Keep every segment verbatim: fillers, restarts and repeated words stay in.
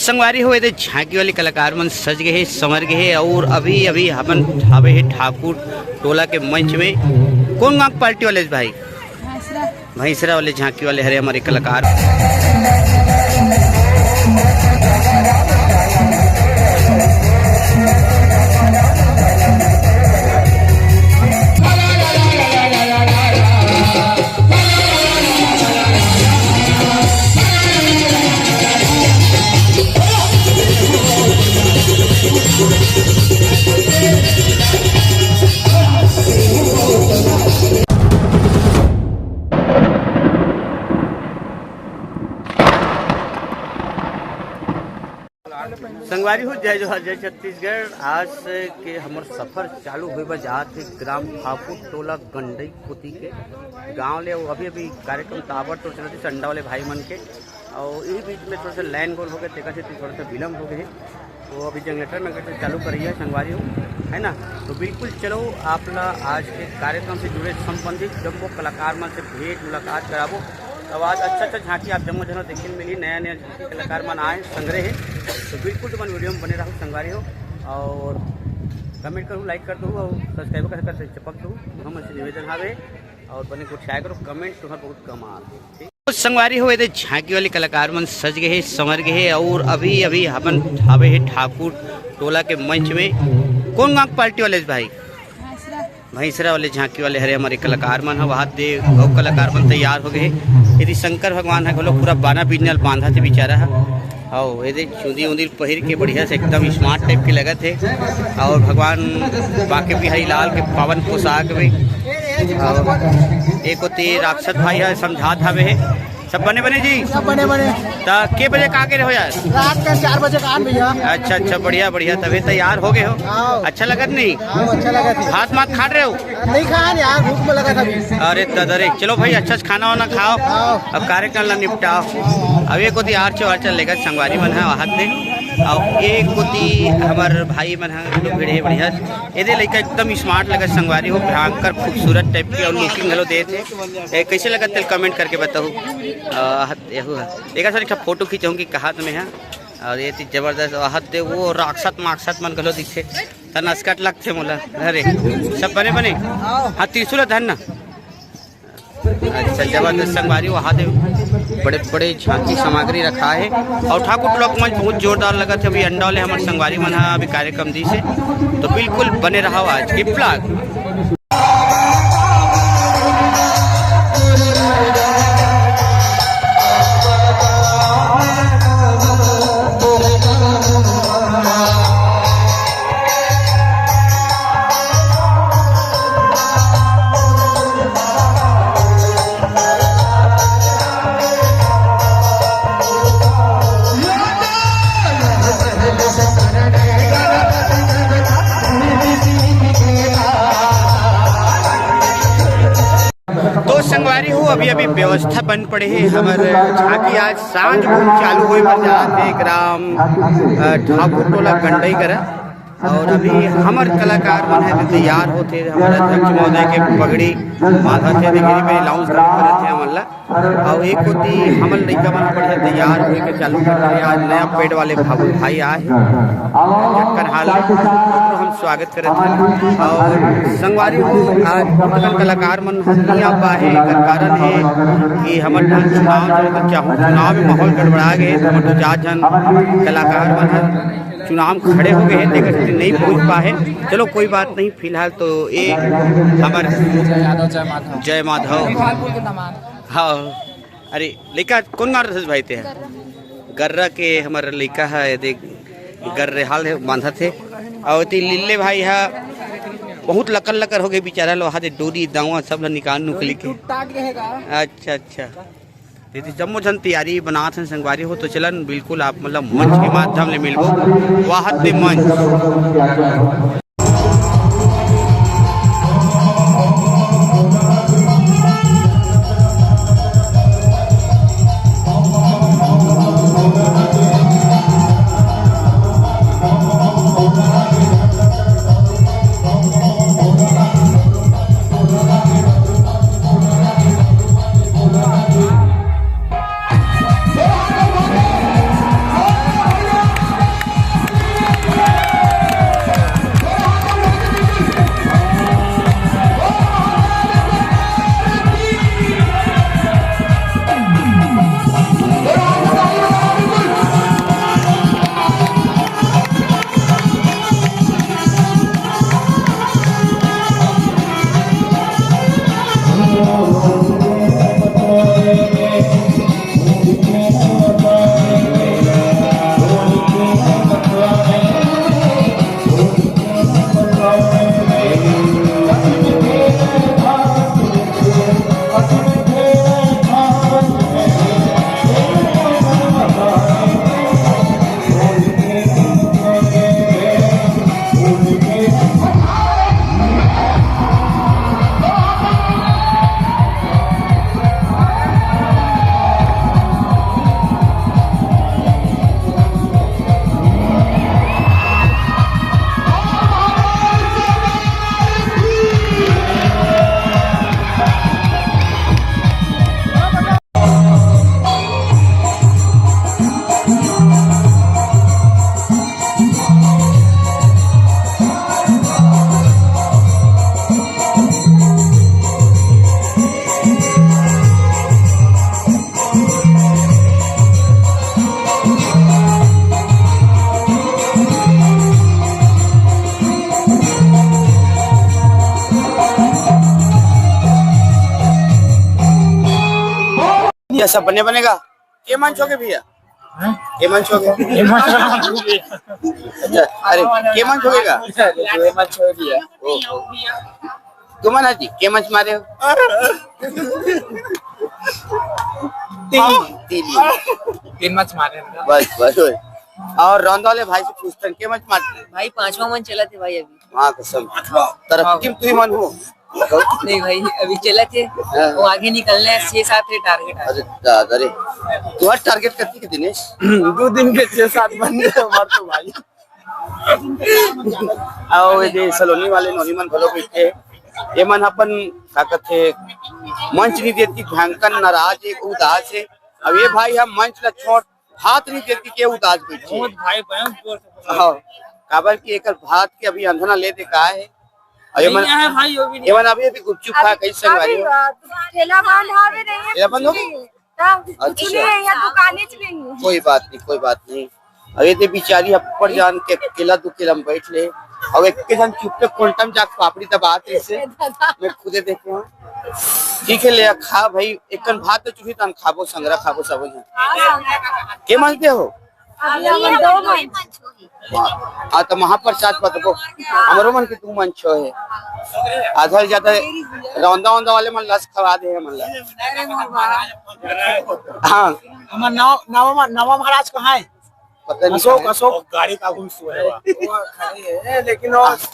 संगवारी हो, एदे झांकी वाले कलाकार मन सज गए हे, संवर गए हे, और अभी अभी हमन हावे हे ठाकुर टोला के मंच में। कौन गांव के पार्टी वाले भाई? भैंसरा वाले झांकी वाले हरे हमारे कलाकार। संगवारी हो, जय जोहार, जय छत्तीसगढ़। आज से के हमर सफर चालू होए बर जात हे ग्राम ठाकुर टोला गंडई कोती के गांव ले। अभी अभी कार्यक्रम ताबड़तोड़ चलत हे संडा वाले भाई मन के, और यही बीच में थोड़ा सा लैंड गोल हो गए, तेकर से थोड़ा सा विलम्ब हो गए। तो अभी जनरेटर में अगर चालू करिए संगवारी हो, है ना। तो बिल्कुल चलो, आप ला आज के कार्यक्रम से जुड़े संबंधित जम्मो कलाकार मन से भेंट मुलाकात कराबो। अब आज अच्छा अच्छा झांकी आप जम्मो झन देखे मिली, नया नया झांकी कलाकार मन आए संग्रह है। तो बिल्कुल तुमन वीडियो में बने रहो संगवारी हो, और कमेंट करूँ, लाइक कर दो और सब्सक्राइब कर कर चिपक दो। हम से निवेदन हावे, और बने गोठिया करो, कमेंट तुम्हारा बहुत कम आथे, ठीक। तो संगवारी हो, एदे झांकी वाले कलाकार मन सज गए हे, संवर गए हे, और अभी अभी हमन हावे हे ठाकुर टोला के मंच में। कौन गांव के पार्टी वाले भाई? भैंसरा वाले झांकी वाले हरे हमारे कलाकार मन ह, वहाद दे अउ कलाकार मन तैयार हो गए हे। एदे शंकर भगवान ह घलो पूरा बाना बिजनल बांधा थे बेचारा ह। अउ एदे चुंदी उंदी पहिर के बढ़िया से एकदम स्मार्ट टाइप के लगत हे। और भगवान बांके बिहारी लाल के पावन पोशाक में, और एक ओती राक्षस भाई ह समझात हवे हे। सब बने बने जी? सब बने बने। त के बजे का गे रहो यार? रात का चार बजे का आन भैया। अच्छा अच्छा, बढ़िया बढ़िया, तबे तैयार हो गए हो। हाँ। अच्छा लगत नहीं? हाँ, अच्छा लगत हे। भात मात खा रहे हो? नहीं खान यार, भूख में लगा था अभी। अरे दादा रे, चलो भाई, अच्छा से खाना वाना खाओ, हाँ। अब कार्यक्रम ला निपटाओ। अब एक ओती आर चो आर चल लेकर संगवारी मन है वहाँ दे, और एक ओती हमार भाई मन है, तो भिड़े बढ़िया। एदे लइका एकदम स्मार्ट लगत संगवारी हो, भयंकर खूबसूरत टाइप के, और लुकिंग घलो देत हे। ए, कैसे लगत तेल कमेंट करके बताओ। आ, हत-, यहू है। एक साथ एक ठा फोटो खींचहूँ कि कहा तुम्हें है। और ये चीज जबरदस्त, और हद दे वो राक्षस माक्षस मन घलो दिखे। त नसकट लगथे मोला। अरे, सब बने बने? हाँ, त्रिशूल धर ना। अच्छा, जबरदस्त संगवारी, वहाँ दे बड़े बड़े झांकी सामग्री रखा है। और ठाकुर टोला के मंच बहुत जोरदार लगत हे। अभी अंडा वाले हमारे संगवारी मन हा अभी कार्यक्रम दी से, तो बिल्कुल बने रहो आज के vlog। तो संगवारी हो, अभी अभी व्यवस्था बन पड़े हे। हमर झांकी आज सांझ को चालू होए बर जात हे ग्राम, अ, ठाकुर टोला गंडई करा। और अभी हमर कलाकार मन हे, तैयार होथे, हमर अध्यक्ष महोदय के पगड़ी बांधत हे, धीरे धीरे अनाउंस करत हे हमन ला। और एक कोती हमर लइका मन बढ़िया तैयार होए के चालू कर रहे। आज नया पेड वाले भाई आए हे, झटकन हाल में, ओकरो हम स्वागत करत हन। और संगवारी हो, आज उतकन कलाकार मन नहीं आ पाए, एकर कारण हे कि हमर चुनाव जो है, चुनाव में माहौल गड़बड़ा गए, तो हमर दो चार झन कलाकार मन ह चुनाव में खड़े हो गए हे, तेकर सेती नहीं पहुंच पाए। चलो, कोई बात नहीं, फिलहाल तो ये हमर जय माधव, जय माधव। हाँ, अरे लइका कौन गाँव रहिस भाई ते? गर्रा के हमर लइका ह, ये देख गर्रे हाल हे, बांधत हे। अउ एती लिल्ले भाई ह बहुत लकर लकर हो गए बेचारा, लोहा दे डोरी दावा सब ल निकाल नुकली के। अच्छा अच्छा, एती जम्मो झन तैयारी बनात हन संगवारी हो। तो चलन बिल्कुल आप मतलब मंच के माध्यम ले मिलबो, वाहत दे मंच। क्या सब बने बनेगा? के मंच होगे भैया? के मंच होगे? अच्छा, अरे, के मंच होगे का? के मंच होगे भैया। ओ, ओ। तुमन जी के मंच मारे हो? तीन। तीन। तीन मंच मारे हैं। बस, बस, बस। और रौंदा वाले भाई से पूछते हैं, के मंच मारते हैं? भाई, पांचवा मंच चला थे भाई अभी। माँ कसम। तरक्की में तुम ही मन हो। नहीं भाई, अभी चला थे। हाँ। वो आगे निकलने हैं, छह सात है टारगेट। अरे दादा रे, तुम्हारा टारगेट करती है दिनेश? दो दिन के छह सात बंदे हैं हमारे तो भाई। अउ ये जे सलोनी वाले नोनी मन घलो बइठे, ये मन अपन का कथे, मंच नहीं देती, भयंकर नाराज है, उदास है। अब ये भाई हम मंच ला छोड़, हाथ नहीं देती के उदास बइठे। बहुत भाई भयंकर जोर से पकड़ हाँ, काबर कि एकर भात के अभी अंधना ले दे का है। और ये मन, नहीं है भाई, वो भी नहीं। ये मन अभी अभी गुपचुप खा अभी, कई संगवारी अभी, हो। अ, ठेला बंद हवे नहीं है, ठेला बंद हो कुछ गई? नहीं। तब कुछ अच्छा। नहीं है, यहाँ दुकानेच नहीं है। कोई बात नहीं, कोई बात नहीं। अरे ते बिचारी अप्पर जान के अकेला दुकेला में बैठ ले। अब एक के जन चुप पे कोंटा में जाके पापड़ी दबात रहिसे। मैं खुदे देखे हूँ। ठीक है, ले खा भाई, एक कन भात तो चुकी तन खाबो, संगरा खाबो सब झन। के मंच दे हो? अभी हमन दो मंच। हाँ, तो महाप्रसाद बतबो। हमरो मन के दू मंच है। आधा से ज्यादा रौंदा वौंदा वाले मन लस खवा दे हमन ला। हाँ। हमार नवा, नवा, नवा महाराज कहाँ है? पता नहीं अशोक, कहाँ है। अशोक। वो गाड़ी का घूम सो है। वो खड़ी है, लेकिन वो आज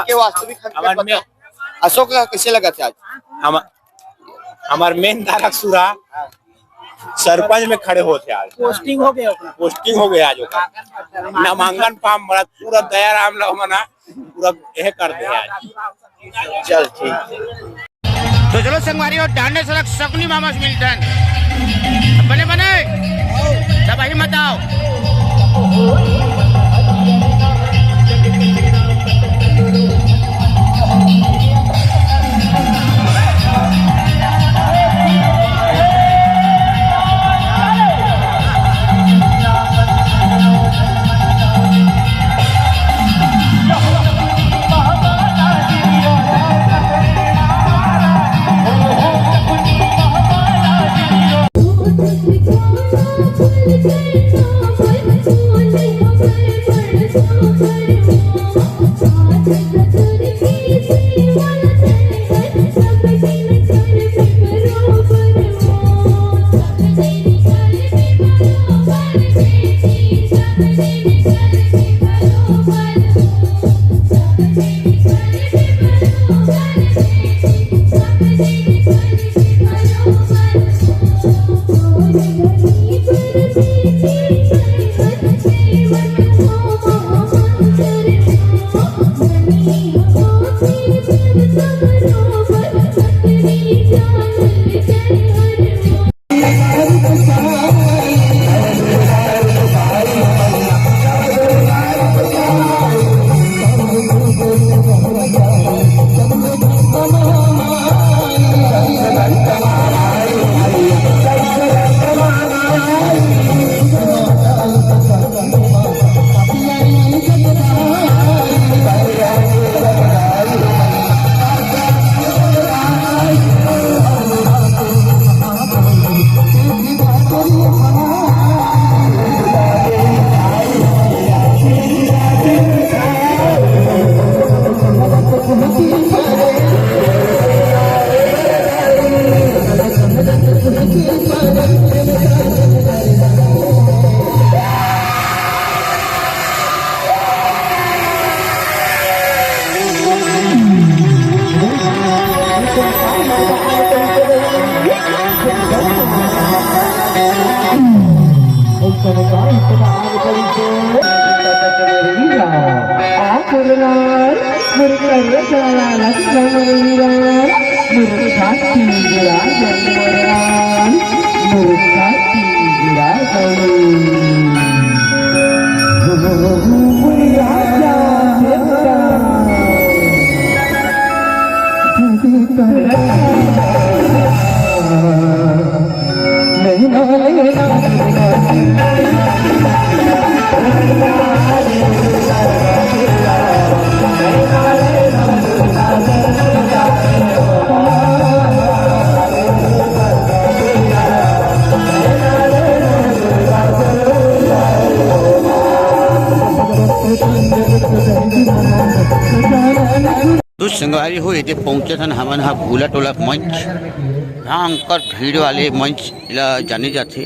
के वास्तविक हकीकत हमार बता। में अशोक का कैसे लगा था आज? हम, हमार मेन धारक सुरा सरपंच में खड़े होते आज। पोस्टिंग हो गया ओकरा। पोस्टिंग हो गया आज ओकर। नामांकन फॉर्म भरा, पूरा दयाराम ला मना, पूरा यह कर दे आज। चल ठीक। तो चलो संगवारी हो, डांडे सड़क सकुनी मामा से मिलतन। बने बने, तबाही मत आओ। संगवारी हो, एदे पहुँचत हन हमन ह भूला टोला के मंच। भयंकर भीड़ वाले मंच ला जाने जाथे।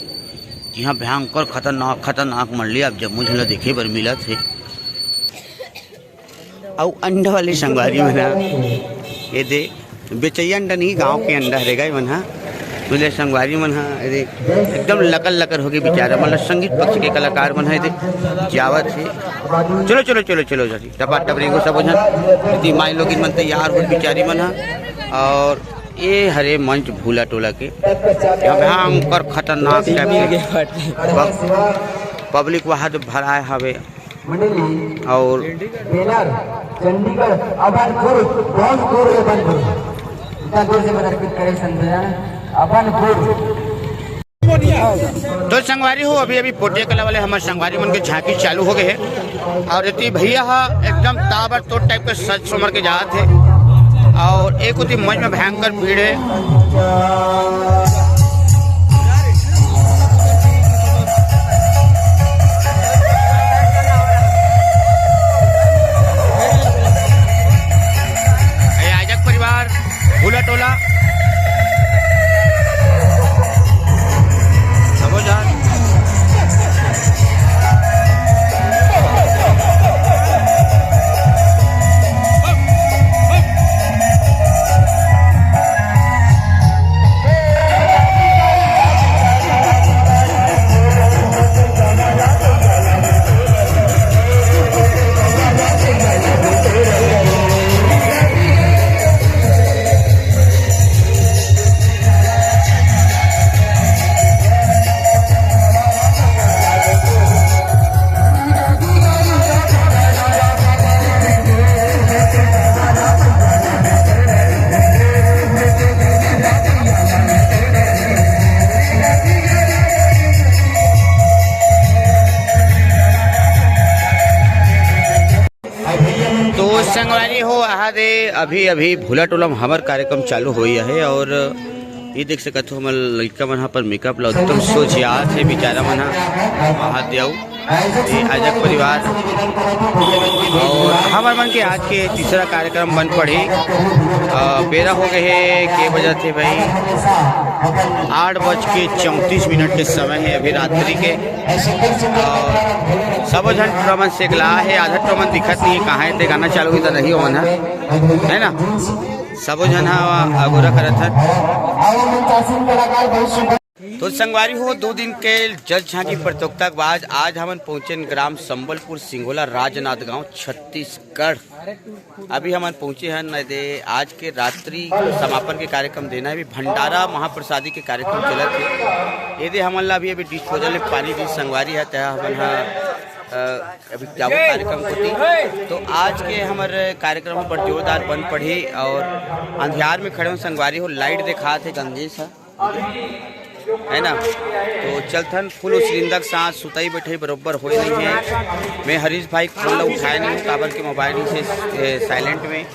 इहाँ भयंकर खतरनाक, खतरनाक मंडली आप जम्मो झन ला देखे बर मिलत हे। अउ अंडा वाले संगवारी मन ह, एदे बेचइया अंडा नहीं, गांव के अंडा हरे गा ए मन ह। तुले संगवारी मन ह, एदे एकदम लकर लकर होके बेचारा, मतलब संगीत पक्ष के कलाकार मन ह, एदे जावत हे। चलो, चलो, चलो, चलो, जल्दी टपा टप रेंगो सबो झन। एती माई लोगिन मन तैयार होत बिचारी मन ह। और ये हरे मंच भूला टोला के, यहाँ भयंकर खतरनाक टाइप के पब-, पब्लिक वहाँ तो भराए हवे। मंडली और बैनर चंडीगढ़ अभनपुर, बहुत दूर है अभनपुर, इतना दूर से मदद करे संजय अभनपुर। तो संगवारी हो, अभी अभी पोटिया कला वाले हमर संगवारी मन के झांकी चालू हो गए हे। और एती भैया ह एकदम ताबड़तोड़ टाइप के सज समर के जात हे। और एक ओती मंच में भयंकर भीड़ हे। ये आयोजक परिवार भूला टोला। सबो झन। तो संगवारी हो, आहा दे, अभी अभी भूला टोला में हमर कार्यक्रम चालू होई है और ये देख सकत हो, हमर लइका मन ह अपन मेकअप ला उत्तम सोच याद है बेचारा मन ह। आहा दे, अउ ये आजक परिवार और हमर मन के आज के तीसरा कार्यक्रम बन पड़ही। अ, बेरा हो गए है, के बजत है भाई, आठ बज के चौंतीस मिनट के समय है अभी रात्रि के। और सबो झन टुरा मन सेकला है, आधा टुरा मन दिखत नहीं है, कहाँ है ते गाना चालू ही तो नहीं होना है, है ना? सबो झन ह अगोरा करत है। तो संगवारी हो, दो दिन के जस झांकी प्रतियोगिता के बाद आज हमन पहुंचे ग्राम संबलपुर सिंगोला, राजनांदगांव, छत्तीसगढ़। अभी हमन पहुंचे हन, एदे आज के रात्रि समापन के कार्यक्रम देना है। अभी भंडारा महाप्रसादी के कार्यक्रम चलत है। एदे हमन ला अभी, अभी डिस्पोजल में पानी दी संगवारी है, तह हमन ह, अ, अभी जाबो कार्यक्रम होती। तो आज के हमर कार्यक्रम बड़ जोरदार बन पड़ी और अंधियार में खड़े हो संगवारी हो, लाइट दिखात है गंगेश ह। है ना? तो चलथन फुल उसरिंदा के साथ, सुतई बैठई बरोबर होए नहीं है। मैं हरीश भाई के फोन ला उठाए नहीं हूँ, काबर के मोबाइल से, ए, साइलेंट में।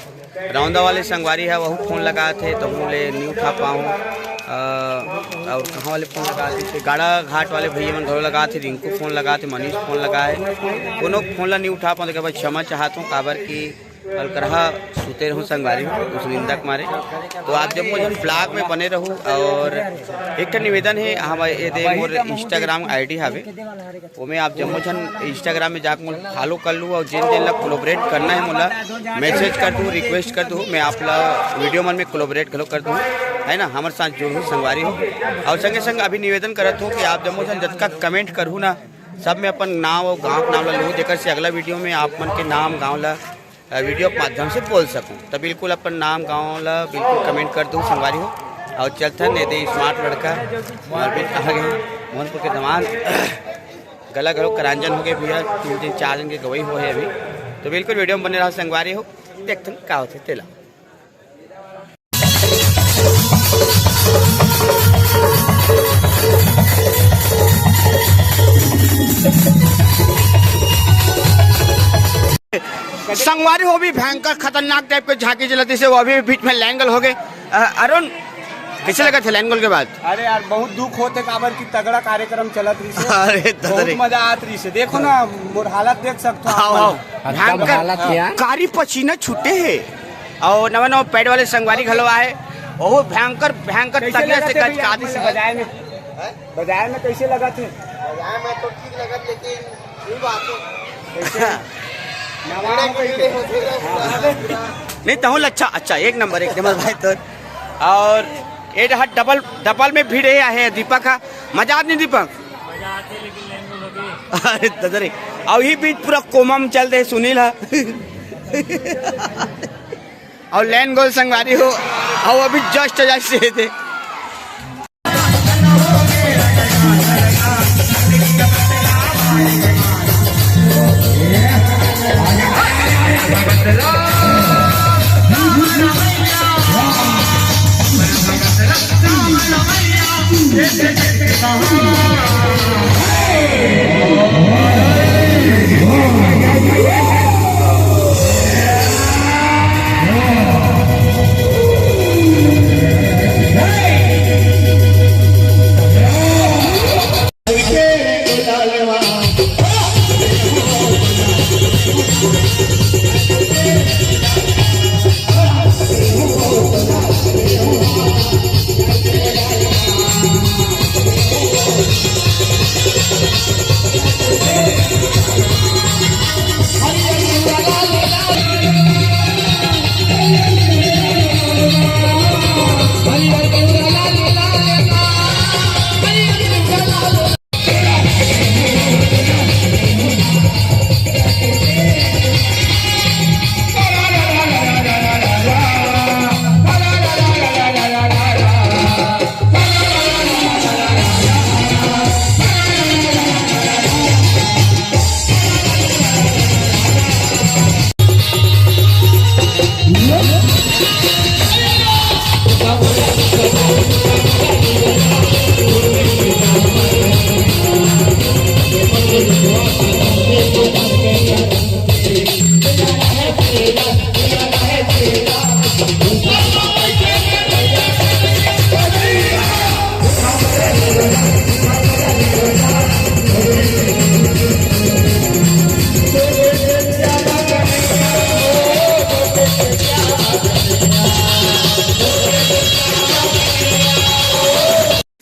रौंदा वाले संगवारी है, वहू फोन लगात है, तो हूँ ले नहीं उठा पाऊँ। अ, और कहाँ वाले फोन लगात है? गाड़ा घाट वाले भैया मन घरो लगात है, रिंकू फोन लगात है, मनीष फोन लगा है, कोनो फोन ला नहीं उठा पाऊँ। तो क्या भाई, क्षमा चाहत हूँ, काबर की अलकरहा सुते रहूँ संगवारी हो, उसरिंदा के मारे। तो आप जम्मो झन vlog में बने रहू। और एक ठन निवेदन है, हम एदे मोर Instagram ID हावे, ओमे आप जम्मो झन Instagram में जाके मोला follow कर लू और जेन जेन ला collaborate करना है मोला message कर दू, request कर दू, मैं आप ला video मन में collaborate घलो कर दू, है ना। हमर साथ जुड़ू संगवारी हो। और संगे संग अभी निवेदन करत हूँ कि आप जम्मो झन जतका comment करहू ना, सब में अपन नाम और गाँव के नाम ला लू, जेकर से अगला video में आप मन के नाम गाँव ला अ, video के माध्यम से बोल सकूँ। तो बिल्कुल अपन नाम गाँव ला बिल्कुल comment कर दू संगवारी हो। और चलथन एदे smart लड़का अरविंद कहाँ गए, मोहनपुर के दमांद गला घलो करांजन हो गए भैया, तीन तीन चार जन के गवई हो है अभी। तो बिल्कुल video में बने रहो संगवारी हो, देखथन का होथे तेला। संगवारी हो भी भयंकर खतरनाक टाइप के झांकी चलत, जैसे वो अभी बीच में लैंगल हो गए। अ, अरुण, कैसे लगा थे लैंगल के बाद? अरे यार, बहुत दुख होते, काबर की तगड़ा कार्यक्रम चलत रही से। अरे, बहुत ददरे। मजा आत रही से। देखो ना, मोर हालत देख सकते हो आप आओ, मन। आओ। भयंकर हालत क्या? कारी पसीना छूटे है। अउ नवा नवा पैड वाले संगवारी घलो आए, बहुत भयंकर भयंकर तगड़े से गजकादी से बजाए में। बजाए में कैसे लगा थे? बजाए में तो ठीक लगत, लेकिन ये बात है। कैसे? नवा कीड़े हो गए। हाँ। नहीं, तहूँ अच्छा, अच्छा, एक नंबर, एक नंबर भाई तो। अउ ये रहा डबल, डबल में भिड़े हे दीपक हा। मजा आत नहीं दीपक? अरे दादा रे, अउ ये बीच पूरा कोमा में चल दे सुनील हा। अउ लैन गोल संगवारी हो, अउ अभी just जैसे थे।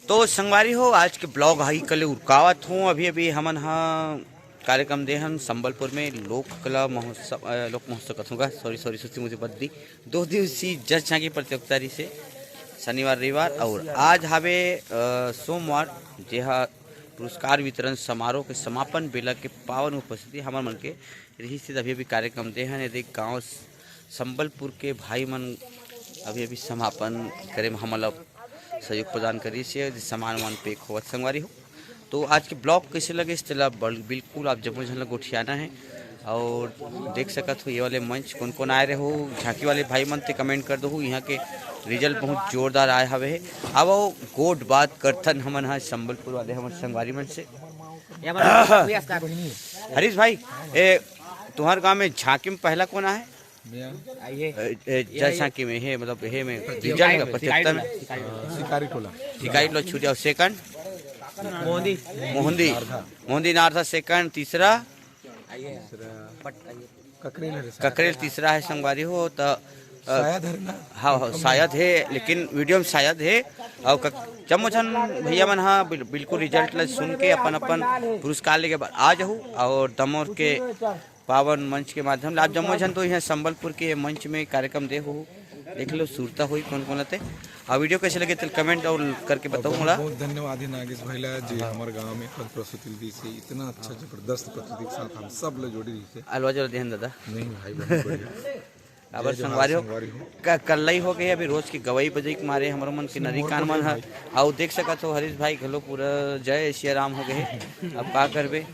तो संगवारी हो, आज के vlog हा इही करा ले उरकावत हूँ। अभी अभी हमन हा कार्यक्रम दे हन संबलपुर में लोक कला महोत्सव, अ, लोक महोत्सव कथूंगा, sorry sorry, सोची मुझे बद दी, दो दिवसीय जस झांकी प्रतियोगिता रहिसे शनिवार रविवार, अउ आज हावे, अ, सोमवार, जेहा पुरस्कार वितरण समारोह के समापन बेला के पावन उपस्थिति हमर मन के रहिसे। अभी अभी कार्यक्रम दे हन, ये देख गांव संबलपुर के भाई मन अभी अभी समापन करे में हमन ला सहयोग प्रदान करिस हे, सामान वामान pack होवत संगवारी हो। तो आज के vlog कैसे लगे, तेला बल-, बिल्कुल आप जम्मो झन ला गोठियाना हे। अउ देख सकत हो ये वाले मंच कोन कोन आए रहे हो, झांकी वाले भाई मन ते comment कर दो। यहाँ के result बहुत जोरदार आए हवे हे। अब वो गोठ बात करथन हमन हा संबलपुर वाले हमर संगवारी मन से। हरीश भाई, ए, तुम्हार गांव में झांकी में पहला कोन आए? ए, ए, जस झांकी में हे, मतलब हे में, result में, प्रतियोगिता में। शिकारी टोला। शिकारी टोला छूट जाओ। Second? मोहंदी। मोहंदी। मोहंदी नारथा second। तीसरा? ककरेल तीसरा हे संगवारी हो। त, अ, शायद हे ना? हाँ, हाँ, शायद हे, लेकिन video में शायद हे। अउ क-, जम्मो झन भैया मन हा बिल-, बिल्कुल result ला सुन के अपन अपन पुरस्कार लेके ब-, आ जाहू। अउ दमोर के पावन मंच के माध्यम ले आप जम्मो झन तो यहाँ संबलपुर के मंच में कार्यक्रम दे हो, देख लो सुरता होई कोन कोन आते। अउ video कैसे लगे तेला comment अउ करके बताओ मोला। बहुत धन्यवाद हे नागेश भाई ला, जे हमर गांव में पद प्रस्तुति दी से इतना अच्छा जबरदस्त प्रस्तुति के साथ हम सब ला जोड़ी रहिसे। अलवा जला देहन दादा। नहीं भाई, बहुत बढ़िया। काबर संगवारी हो, क-, कल्लई हो गए अभी रोज के गवई बजई के मारे हमरो मन के नरी कान मन ह। अउ देख सकत हो हरीश भाई घलो पूरा जय सिया राम हो गए। अब का करबे,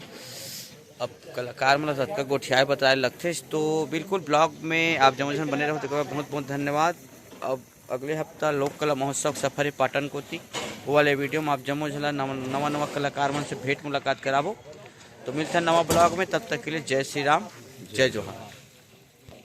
अब कलाकार मन ला सतका गोठियाए बताए लगथे। तो बिल्कुल vlog में आप जम्मो झन बने रहो, तेकर बहुत बहुत धन्यवाद। अब अगले हफ्ता लोक कला महोत्सव सफर हे पाटन कोती, वो वाले video में आप जम्मो झन ला नवा नवा नवा कलाकार मन से भेंट मुलाकात कराबो। तो मिलथन नवा vlog में, तब तक के लिए जय श्री राम, जय जोहार।